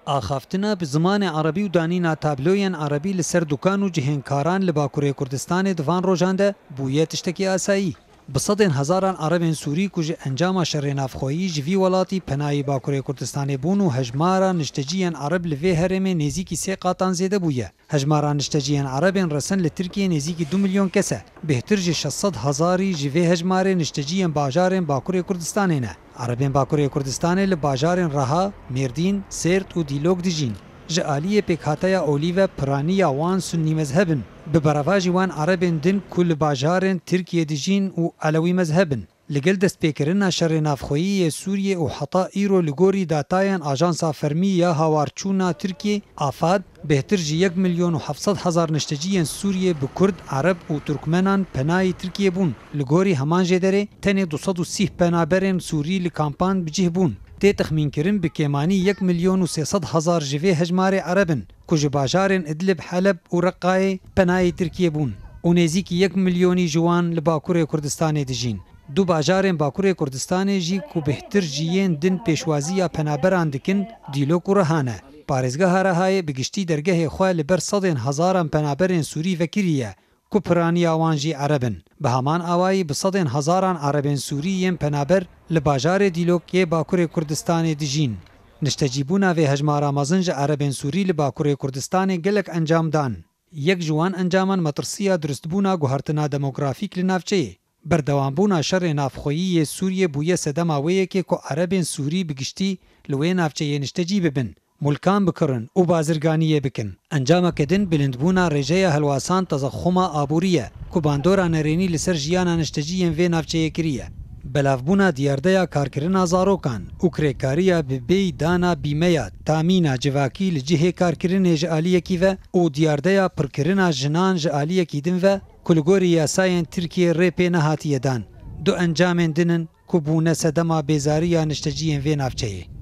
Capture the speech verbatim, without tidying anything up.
Axaftina bi zimanê erebî û danîna tabloyên erebî li ser dukan û cihên karan li Bakurê Kurdistanê di van rojan de bûye tiştekî asayî. Bi sedên hezaran erebên Sûrî ku ji encama şerê navxweyî ji vî welatî penayî Bakurê Kurdistanê bûn û hejmara nişteciyên ereb li vê herêmê nêzîkî sê qatan zêde bûye. Hejmara nişteciyên erebên resen li Tirkiyê nêzîkî du milyon kes e. Bêhtir ji şeş sed hezarî ji vê hejmarê nişteciyên bajarên Bakurê Kurdistanê ne. Erebên Bakurê Kurdistanê li bajarên Reha, Mêrdîn, Sêrt û Dîlok dijîn. Ji aliyê pêkhateya olî ve piraniya wan sunnî mezheb in. Bi berevajî wan erebên din ku li bajarên Tirkiyê dijîn û elewî mezheb in. Li gel destpêkirina şerê navxweyî yê Sûriyê û heta îro li gorî datayên Ajansa Fermî ya Hawarçûna Tirkiyê, AFAD, bêhtir ji yek milyon û heft sed hezar nişteciyên Sûriyê bi Kurd, Ereb û Turkmenan penayî Tirkiyê bûn. Li gorî heman jêderê, tenê du sed û sî penaberên Sûrî li kampan bi cih bûn. Tê texmînkirin bi kêmanî yek milyon û sê sed hezar ji vê hejmarê Ereb in, ku ji bajarên Idlib, Heleb û Reqayê penayî Tirkiyê bûn û nêzîkî yek milyonî ji wan li Bakurê Kurdistanê dijîn. Du bajarên Bakurê Kurdistanê jî ku bêhtir ji yên din pêşwaziya penaberan dikin, Dîlok û Reha ne. Parêzgeha Rehayê bi giştî dergehê xwe li ber sedên hezaran penaberên Sûrî vekiriye, ku piraniya wan jî Ereb in. Bi heman awayî bi sedên hezaran Erebên Sûrî yên penaber li bajarê Dîlok yê Bakurê Kurdistanê dijîn. Niştecîbûna vê hejmara mezin ji Erebên Sûrî li Bakurê Kurdistanê gelek encam dan. Yek ji wan encaman metirsiya durustbûna guhertina demografîk li navçeyê. Berdewambûna şerê navxweyî yê Sûriyê bûye sedema wê yekê ku Erebên Sûrî bi giştî li wê navçeyê niştecî bibin, mulkan bikirin û bazirganiyê bikin. Encameke din bilindbûna rêjeya helwasan tezexuma aborî ye ku bandora nerênî li ser jiyana niştecî yên vê navçeyê kiriye. Belavbûna diyardeya karkirina zarokan û kirêkariya bi bêyî dana bîmeya, tamîna civakî li cihê karkirinê ji aliyekî ve û diyardeya pirkirina jinan ji aliyekî din ve ku li gorî yasayên Tirkiyê rê pê nehatiye dan, du encamên din in ku bûne sedema bêzariya nişteciyên vê navçeyê.